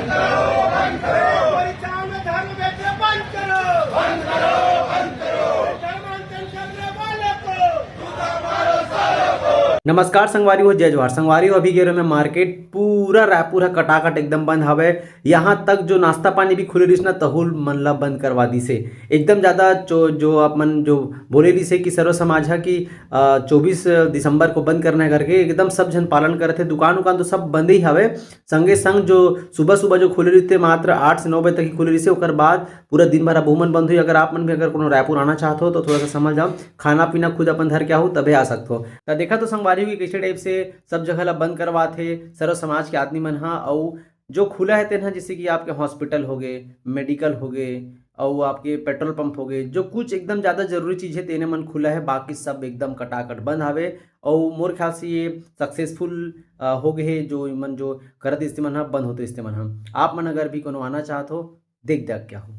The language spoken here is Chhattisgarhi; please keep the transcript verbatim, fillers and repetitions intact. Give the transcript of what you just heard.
परिचार में धर्म बेचना बंद करो। बंद करो, बंद करो। धर्मांतरण करने वालों को। नमस्कार संगवारी हो, जय जोहार संगवारी हो। अभी गे रहेंव मैं मार्केट, पूरा रायपुर ह कटाकट एकदम बंद हवय। यहाँ तक जो नाश्ता पानी भी खुले रहिस ना, तहू मन ला बंद करवा दिस हे। एकदम ज्यादा जो, जो आप मन जो बोले रहिस हे कि सर्व समाज ह कि अ, चौबीस दिसंबर को बंद करना है करके, एकदम सब झन पालन करत हे। दुकान उकान तो सब बंद ही हवे। संगे संग जो सुबह सुबह जो खुले रहिथे, मात्र आठ से नौ बजे तक ही खुले रहिथे, ओकर बाद पूरा दिन भर अब ओमन बंद हुई। अगर आप मन भी अगर कोनो रायपुर आना चाहत हो तो थोड़ा सा समझ जाओ, खाना पीना खुद अपन धर के आहो तभे आ सकत हो। त देखा तो संगवारी हो कि कैसे टाइप से सब जगह ला बंद करवात हे सर्व समाज के आदमी मन हा। अउ जो खुला है तेन ह, जैसे कि आपके हॉस्पिटल हो गए, मेडिकल हो गए, अउ आपके पेट्रोल पंप हो गए, जो कुछ एकदम ज्यादा जरूरी चीज है तेने मन खुला है, बाकी सब एकदम कटाकट बंद हवे। अउ मोर ख्याल से ये सक्सेसफुल हो गए है, जो मन जो करत इस्ते मन ह बंद होते इस्ते मन ह। आप मन अगर भी कोनो आना चाहत हो, देख देख क्या हो।